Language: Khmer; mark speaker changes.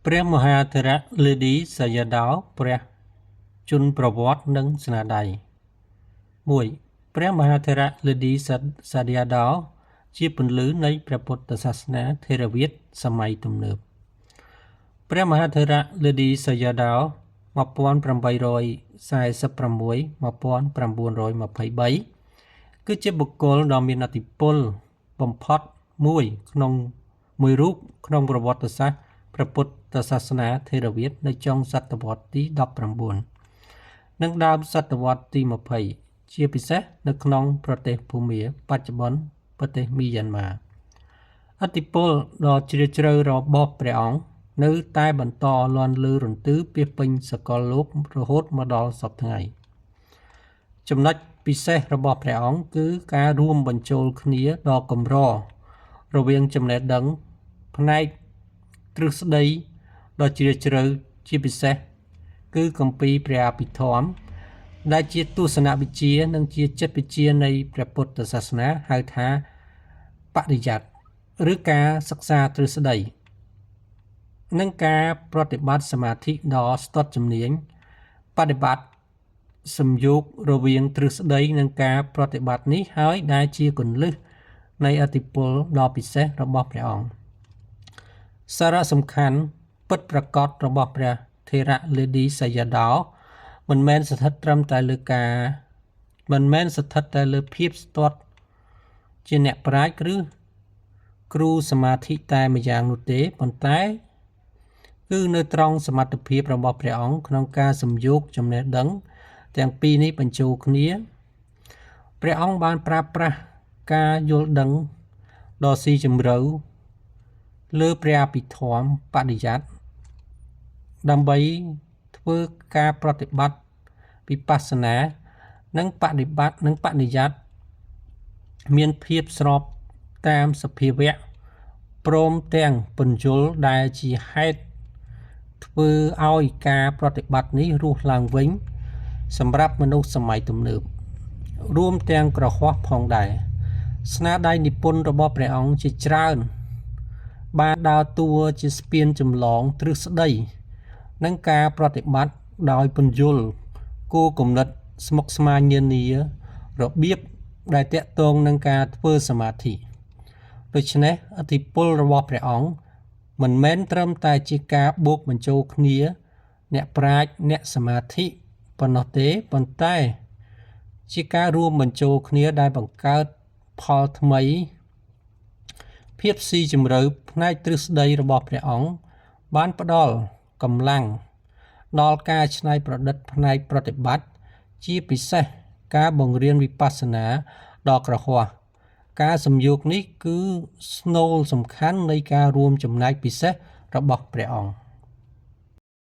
Speaker 1: ព្រះមហាថេរៈលេឌីសាយ៉ាដោព្រះជន្មប្រវត្តិនិងស្នាដៃ1ព្រះមហាថេរៈលេឌីសាយ៉ាដោជាពន្លឺនៃព្រះពុទ្ធសាសនាថេរវាទសម័យទំនើបព្រះមហាថេរៈលេឌីសាយ៉ាដោ1846 1923គឺជាបុគ្គលដ៏មានឥទ្ធិពលបំផុតមួយក្នុងមួយរូបក្នុងប្រវត្តិសាស្ត្រព្រះពុទ្ធសាសនាថេរវាទនៅចុងសតវត្សទី19និងដើមសតវត្សទី20ជាពិសេសនៅក្នុងប្រទេសភូមាបច្ចុប្បន្នប្រទេសមីយ៉ាន់ម៉ាឥទ្ធិពលដ៏ជ្រាលជ្រៅរបស់ព្រះអង្គនៅតែបន្តលាន់លើរន្ទឺពាសពេញសកលលោករហូតមកដល់សព្វថ្ងៃចំណុចពិសេសរបស់ព្រះអង្គគឺការរួមបញ្ចូលគ្នាដ៏កម្ររវាងចំណេះដឹងផ្នែកទ្រឹស្ដីដ៏ជ្រាលជ្រៅជាពិសេសគឺគម្ពីរព្រះអភិធម្មដែលជាទស្សនវិជ្ជានិងជាចិត្តវិទ្យានៃព្រះពុទ្ធសាសនាហៅថាបរិយ័តឬការសិក្សាទ្រឹស្ដីនិងការប្រតិបត្តិសមាធិដ៏ស្ទាត់ជំនាញបដិបត្តិសំយោគរវាងទ្រឹស្ដីនិងការប្រតិបត្តិនេះហើយដែលជាគន្លឹះនៃឥទ្ធិពលដ៏ពិសេសរបស់ព្រះអង្គសារៈសំខាន់ពិតប្រាកដរបស់ព្រះថេរៈលេឌីសាយ៉ាដោមិនមែនស្ថិតត្រឹមតែលើការមិនមែនស្ថិតតែលើភាពស្ទាត់ជាអ្នកប្រាជ្ញឬគ្រូសមាធិតែម្យ៉ាងនោះទេប៉ុន្តែគឺនៅត្រង់សមត្ថភាពរបស់ព្រះអង្គក្នុងការសំយោគចំណេះដឹងទាំងពីរនេះបញ្ចូលគ្នាព្រះអង្គបានប្រើប្រាស់ការយល់ដឹងដ៏ស៊ីជម្រៅលើព្រះអភិធម្មបរិយ័តដើម្បីធ្វើការប្រតិបត្តិវិបស្សនានិងបដិបត្តិនិងបរិយ័តមានភាពស្របតាមសភាវៈព្រមទាំងពន្យល់ដែលជាហេតុធ្វើឲ្យការប្រតិបត្តិនេះរស់ឡើងវិញសម្រាប់មនុស្សសម័យទំនើបរួមទាំងក្រហោះផងដែរស្នាដៃនិពន្ធរបស់ព្រះអង្គជាច្រើនបានដើរតួជាស្ពានចម្លងទ្រឹស្ដីនិងការប្រតិបត្តិដោយពន្យល់គោលគំនិតស្មុគស្មាញនានារបៀបដែលតាក់ទងនឹងការធ្វើសមាធិដូច្នេះឥទ្ធិពលរបស់ព្រះអង្គមិនមែនត្រឹមតែជាការបូកបញ្ចូលគ្នាអ្នកប្រាជ្ញអ្នកសមាធិប៉ុណ្ណោះទេប៉ុន្តែជាការរួមបញ្ចូលគ្នាដែលបង្កើតផលថ្មីភាពស៊ីជម្រៅផ្នែកទ្រឹស្ដីរបស់ព្រះអង្គបានផ្ដល់កម្លាំងដល់ការច្នៃប្រឌិតផ្នែកប្រតិបត្តិជាពិសេសការបង្រៀនវិបស្សនាដល់ក្រហោះការសំយោគនេះគឺស្នូលសំខាន់នៃការរួមចំណែកពិសេសរបស់ព្រះអង្គ។